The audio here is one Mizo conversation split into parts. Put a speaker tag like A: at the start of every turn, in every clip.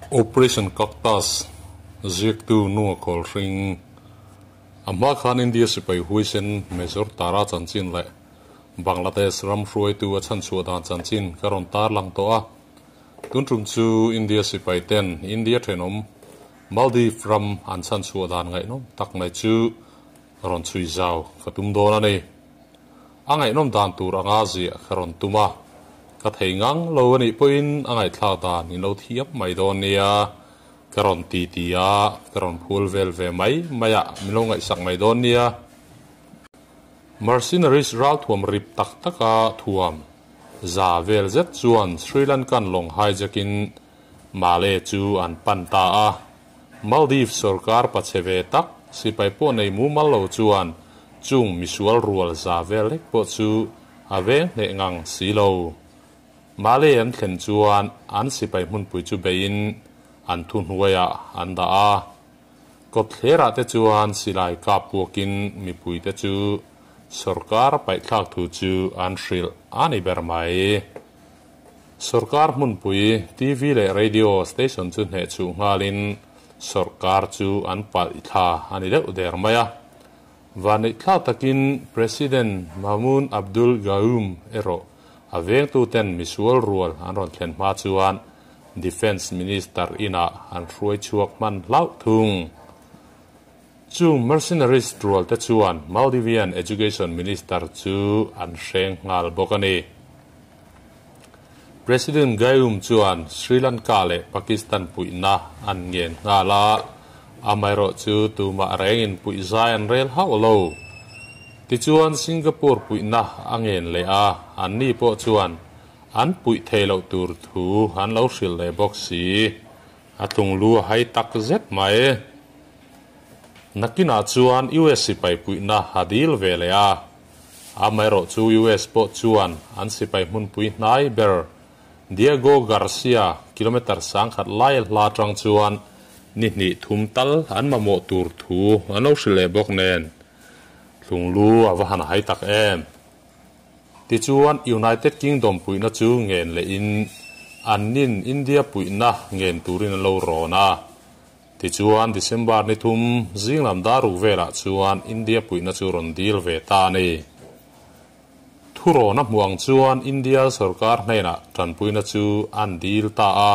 A: Operation Cactus ziaktu Nunga Khawlhring a hma khan India sipai huaisen Major Tara chanchin leh Bangladesh ram hruaitu a chhanchhuah dan chanchin ka rawn tarlang tawh a. Tun tum chu India sipai ten India thenawm Maldives ram an chhanchhuah dan ngaihnawm tak mai chu rawn chhui zau ka tum dawn a ni. A ngaihnawm dan tur anga ziah ka rawn tum a, ka thei ngang lo a nih pawhin a ngaihthlak dan in lo thiam mai dawn nia, ka rawn ti ti a, ka rawn phul vel ve mai mai a, min lo ngaihsak mai dawn nia. Mercenaries ralthuam rip tak taka thuam za vel zet chuan Sri Lankan lawng hijack in Male chu an pan ta a. Maldives sorkar pachhe ve tak sipai pawh nei mumal lo chuan chung misual rual za vel lek pawh chu a veng hneh ngang si lo. Male an thlen chuan an sipai hmunpui chu beiin an thuhnuaiah an dah a. Kawtthlerah te chuan silai kap puakin mipuite chu sorkar paihthlak thu chu an hrilh a ni ber mai. Sorkar hmunpui TV leh Radio station chu hnehchhuh nghalin sorkar chu an palh thla a ni deuh der mai a. Vanneihthlak takin President Maumoon Abdul Gayoom erawh a vengtuten misual rual an rawn thlen hma chuan Defence Minister inah an hruai chhuak hman hlauh thung. Chung mercenaries rual te chuan Maldivian Education Minister chu an hreng nghal bawk a ni. President Gayoom chuan Sri Lanka leh Pakistan puihna an ngen nghal a, amaherawh chu tumah rengin puih zai an rel hauh lo. Tichuan Singapore puihna a ngen leh a, anni pawh chuan an puih thei loh tur thu an lo hrilh leh bawk si. A tlunglu a hai tak zet mai. Nakinah chuan US sipai puihna a dil ve leh a. Amaherawh chu US pawh chuan an sipai hmunpui hnai ber Diego Garcia kilometre sangkhat lai hla atang chuan ni hnih thum tal an mamawh tur thu an lo hrilh leh bawk nen tlunglu a va han hai tak em. Tichuan United Kingdom puihna chu ngen lehin annin India puihna ngen turin an lo rawn a. Tichuan, December ni thum zinglam dar ruk velah chuan India puihna chu rawn dil ve ta a ni. Thurawn a hmuh ang chuan India sorkar hnenah tanpuina chu an dil ta a.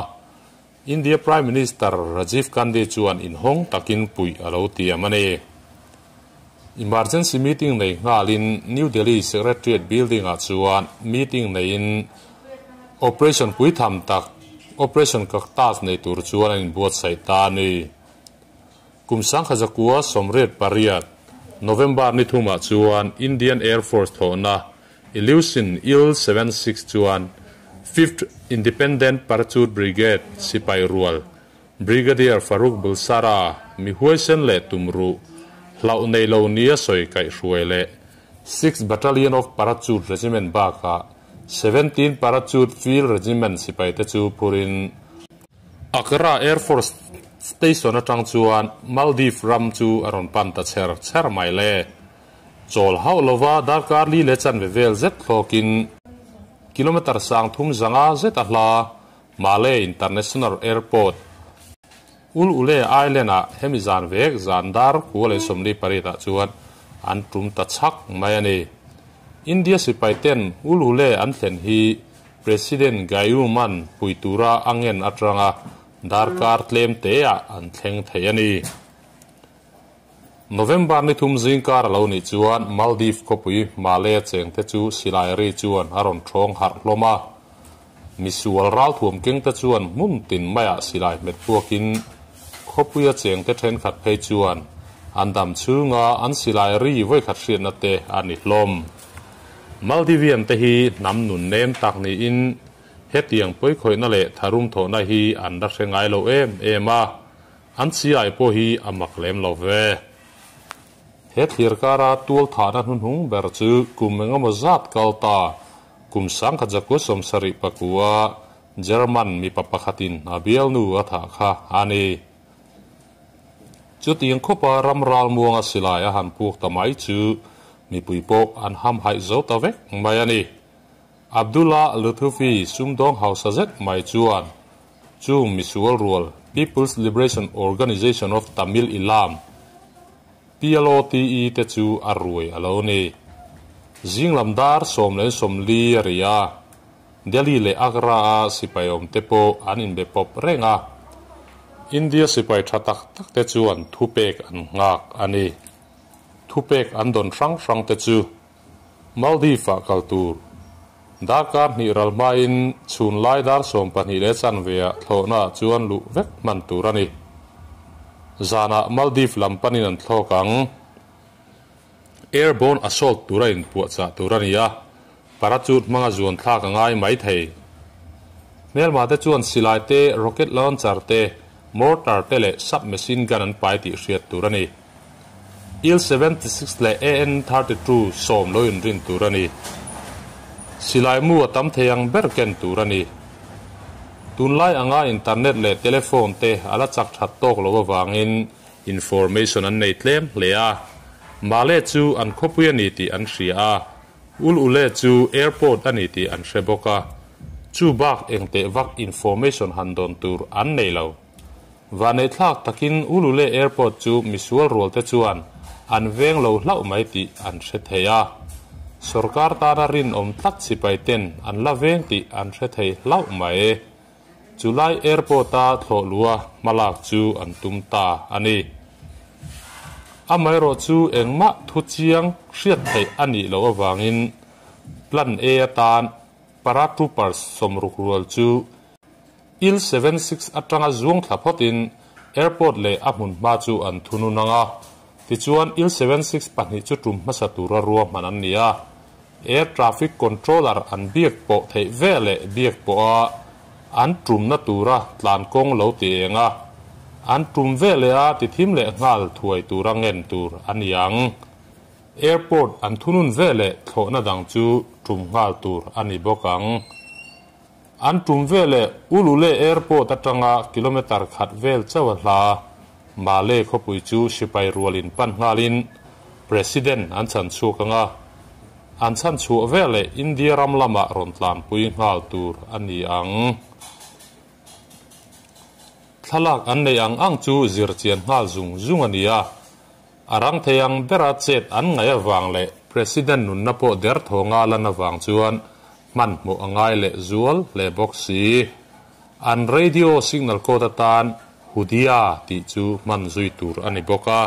A: India Prime Minister Rajiv Gandhi chuan inhawng takin puih a lo tiam a ni. Emergency meeting nei nghalin New Delhi Secretariat Building-ah chuan meeting neiin Operation puitham tak, Operation Cactus nei tur chuan an inbuatsaih ta a ni. Kum sangkha zakua 88, November ni thumah chuan Indian Air Force thawhna Ilyushin Il-76 chuan Fifth Independent Parachute Brigade sipai rual Brigadier Farooq Bulsara mi huaisen leh tumruh hlauh nei lo nia sawi kaihhruai leh Sixth Battalion of Parachute Regiment bakah 17 Parachute Field Regiment sipaite chu phurin Accra Air Force Station atang chuan Maldives ram chu a rawn pan ta chher chher mai le. Chawl hauh lova darkar li leh chanve vel zet thlawkin kilometre 3500 zet a hla Male International Airport, Ul Ule Island-ah hemi zan vek zan dar 28 ah chuan an tum ta chhak mai a ni. India sipai ten Ul Ule an thlen hi President Gayoom-a'n pui tura a ngen atanga darkar tlem teah an thleng thei a ni. November ni thum zingkar a lo nih chuan Maldives khawpui Male chengte chu silai ri chuan a rawn thawng harh hlawm a. Misual ralthuam kengte chuan hmun tin maiah silai hmet puakin khawpuia chengte thenkhat phei chuan an dam chhunga an silai ri vawikhat hriatna te a ni hlawm. Maldivian te hi hnam nun nem tak niin hetiang pawikhawihna leh tharum thawhna hi an la hre ngai lo em em a. An chiai pawh hi a mak lem lo ve. He thlir kara tual thahna hnuhnung ber chu kum engemaw zat kal ta, kum 1979 German mipa pakhatin a bialnu a thah kha a ni. Chutiang khawpa ram ralmuanga silai a han puk ta mai chu mipui pawh an hamhaih zo ta vek mai a ni. Abdullah Luthufi sumdawng hausa zet mai chuan chung misual rual People's Liberation Organisation of Tamil Eelam, PLOTE, te chu a ruai a lo ni. Zinglam dar 10:40 a ri a, Delhi leh Agra-a sipai awm te pawh an inbe pawp reng a. India sipai tha tak tak te chuan thupek an nghak a ni. Thupek an dawn hrang hrang te chu Maldives-ah kal tur. Darkar hnih ral hmain chhun lai dar 12 leh chanveah thlawhnaah chuan luh vek hman tur a ni. Zanah Maldives lam panin an thlawk ang. Airborne assault tura inpuahchah tur a ni a, parachute hmanga zuan thlak a ngai mai thei. Hmelma te chuan silai te, rocket launcher te, mortar te leh submachine gun an pai tih hriat tur a ni. Il-76 leh AN-32 sawm lo inrin tur a ni. Silai mu a tam thei ang ber ken tur a ni. Tunlai anga internet leh telephone te a la chak that tawk lo avangin information an nei tlem hle a. Male chu an khawpui a ni tih an hria a, Ul Ule chu airport a ni tih an hre bawk a. Chu bak engteh vak information han dawn tur an nei lo. Vaneihthlak takin Ulule Airport chu misual rualte chuan an veng lo hlauh mai tih an hre thei a. Sorkar tana rinawm tlat sipai ten an la veng tih an hre thei hlauh mai. Chulai airport-a thlawh lua hmalak chu an tum ta a ni. Amaherawh chu engmah thu chiang hriat theih a nih loh avangin Plan A atan Paratroopers 60 rual chu Il-76 atanga zuang thla phawtin airport leh a hmun hma chu an thunun ang a, tichuan Il-76 pahnih chu tum hmasa tura ruahman an ni a, air traffic controller an biak pawh theih ve leh biak pawha an tumna tura tlan kawng lo ti eng a, an tum ve leh a ti thim leh nghal thuai tura ngen tur a ni ang. Airport an thunun ve leh thlawhna dang chu tum nghal tur a ni bawk ang. An tum veleh Ulule Airport atanga kilometre khat vel chauh a hla. Male khawpui chu sipai rualin pan nghalin President an chhan chhuak ang a, an chhan chhuah veleh India ram lamah rawn tlanpui nghal tur a ni ang. Thlalak an neih ang ang chu zirchian nghal zung zung a ni a, a rang thei ang bera chet an ngaih avang leh President nunna pawh derthawnga lan avang chuan Hmanhmawh a ngai leh zual hle bawk si. An radio signal code atan Hudia tih chu hman zui tur a ni bawk a.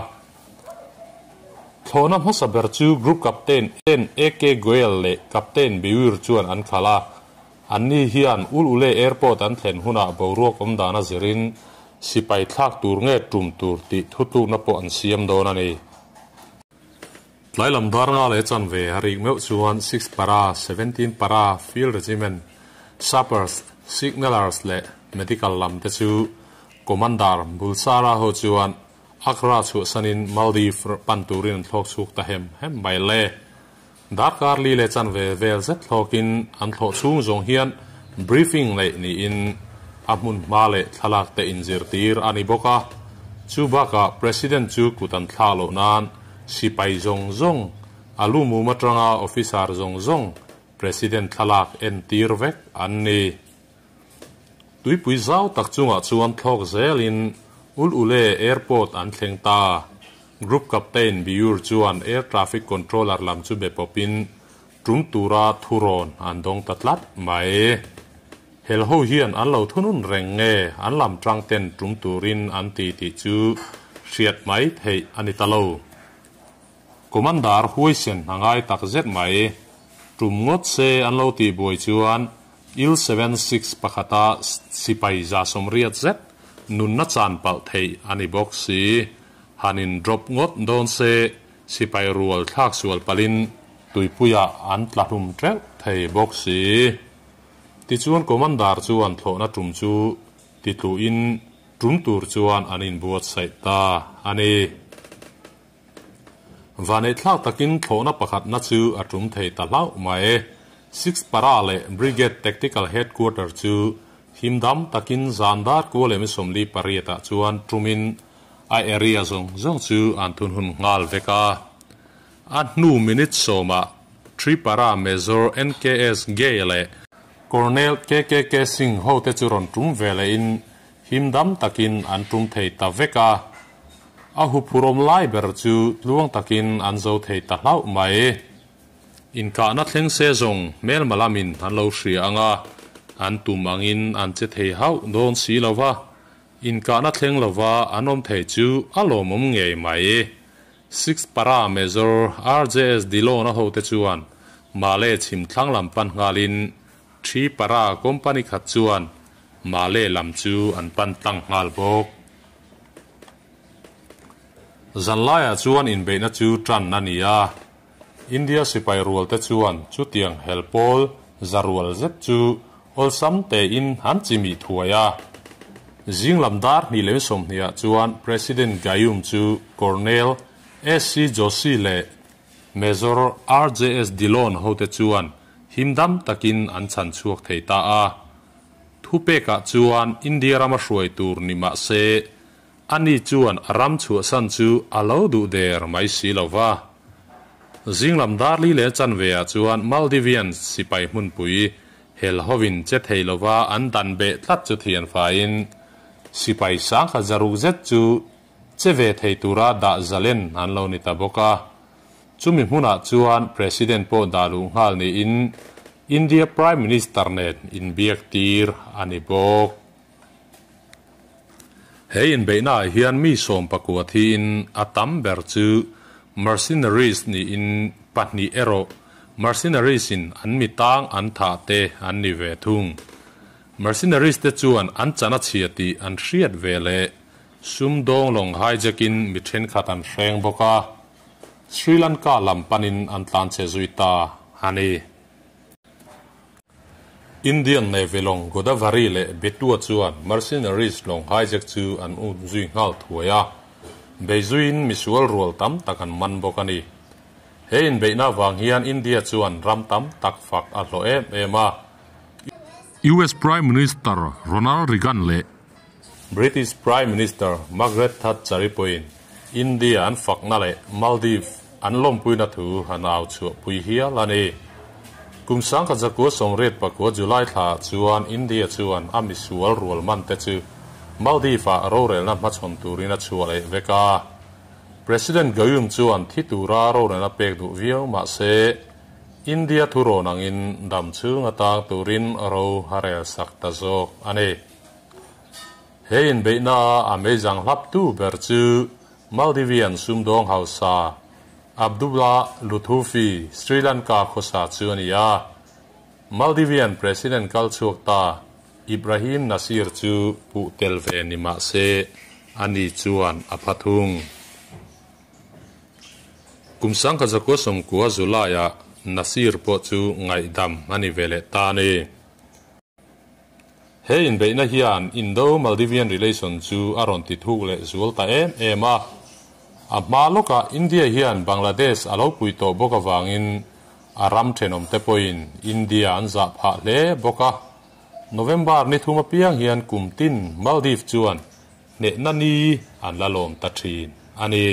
A: Thlawhna hmasa ber chu Group Captain AK Goyal leh Captain Beur chuan an khalh a. Anni hian Ul Ule Airport an thlen hunah boruak awm dan a zirin sipai thlak tur nge tum tur tih thutlukna pawh an siam dawn a ni. Tlai lam dar nga leh chanve a rik meuh chuan Six Para, Seventeen Para, Field Regiment, Sappers, Signalers leh Medical lam te chu Commander Bulsara ho chuan Agra chhuahsanin Maldives pan turin an thlawk chhuk ta hem hem mai le. Darkar li leh chanve vel zet thlawkin an thlawh chhung zawng hian briefing neih niin a hmun hma leh thlalak te inzirtir a ni bawk a. Chu bakah President chu kut an thlah loh nan sipai zawng zawng, a lu mum atanga officer zawng zawng President thlalak entir vek an ni. Tuipui zau tak chungah chuan thlawk zelin Ul Ule Airport an thleng ta. Group Captain Biur chuan Air Traffic Controller lam chu be pawpin tum tura thurawn an dawng ta tlat mai. Hel ho hian an lo thunun reng nge an lam tang ten tum turin an ti tih chu hriat mai theih a ni ta lo. Commander huaisen a ngai tak zet mai. Tum ngawt se an lo tih buai chuan Il-76 pakhata sipai 180 zet nunna chan palh theih a ni bawk si. Han in drop ngawt dawn se sipai rual thlak sual palhin tuipuiah an tla hlum teuh thei bawk si. Tichuan Commander chuan thlawhna tum chu titluhin tum tur chuan an inbuatsaih ta a ni. Vaneihthlak takin thlawhna pakhatna chu a tum thei ta hlauh mai. Six Para leh Brigade Tactical Headquarter chu himdam takin zan dar kual leh mi 48 ah chuan tumin a area zawng zawng chu an thunhun nghal vek a. A hnu minute sawmah Three Para Major NKS Gay leh Colonel KKK Singh hote chu rawn tum ve lehin Himdam takin an tum thei ta vek a. A huphurawm lai ber chu tluang takin an zo thei ta hlauh mai. Inkahna thleng se zawng hmelma lamin an lo hria ang a, an tum angin an che thei hauh dawn si lo va, inkahna thleng lova an awm thei chu a lawmawm ngei mai. Six Para Major RJS Dillon-a hote chuan Male chhim thlang lam pan nghalin Thi Para company khat chuan Male lam chu an pan tlang nghal bawk. Zanlaiah chuan inbeihna chu tan a ni a, India sipai rualte chuan chutiang hel pawl za rual zet chu awlsam tein an chimih thuai a. Zing lam dar hnih leh sawmhnih ah chuan President Gayoom chu Colonel SC Joshi leh Major RJS Dhillon hote chuan himdam takin an chhan chhuak thei ta a. Thupekah chuan India rama hruai tur ni mah se, ani chuan a ram chhuahsan chu a lo duh der mai si lo va. Zinglam darli leh chanveah chuan Maldivian sipai hmunpui hel hovin che thei lova an dan beh tlat chu thian faiin sipai sangkhat zaruk zet chu che ve thei tura dah zalen an lo ni ta bawk a. Chumi hmunah chuan President pawh dah luh nghal niin India Prime Minister nen inbiak tir a ni bawk. He inbeihnaah hian mi 14 thiin a tam ber chu mercenaries niin pahnih erawh mercenaries in an mi tang an thah te an ni ve thung. Mercenaries te chuan an chan a chhia tih an hriat ve leh sumdawng lawng hijack in mi thenkhat an hreng bawk a, Sri Lanka lam panin an tlanchhe zui ta a ni. Indian Navy lawng Godavari leh Betwa chuan mercenaries lawng hijack chu an um zui nghal thuai a, beizuiin misual rual tam tak an man bawk a ni. He inbeihna vang hian India chuan ram tam tak fak a hlawh em em a.
B: US Prime Minister Ronald Reagan leh
A: British Prime Minister Margaret Thatcher-i pawhin India an fakna leh Maldives an lawmpuina thu an au chhuahpui hial a ni. Kum 1989 July thlaah chuan India chuan a misual rual mante chu Maldives-ah rorelna hmachhawn turin a chhuah leh vek a. President Gayoom chuan thi tura rorelna pek duh viau mah se, India thurawn angin dam chhung atang turin ro a rel sak ta zawk a ni. He inbeihna a meizang hlaptu ber chu Maldivian sumdawng hausa Abdullah Luthufi, Sri Lanka khawsa chu a ni a. Maldivian President kal chhuak ta Ibrahim Nasir chu puh tel ve ni mah se ani chuan a pha thung. Kum 1990 July-ah Nasir pawh chu ngaihdam a ni ve leh ta a ni. He inbeihna hian Indo-Maldivian relation chu a rawn ti thuk leh zual ta em em a. A hma lawkah India hian Bangladesh a lo pui tawh bawk avangin a ram thenawmte pawhin India an zah phah hle bawk a. November ni thum apiang hian kum tin Maldives chuan hnehna ni an la lawm ta thin a ni.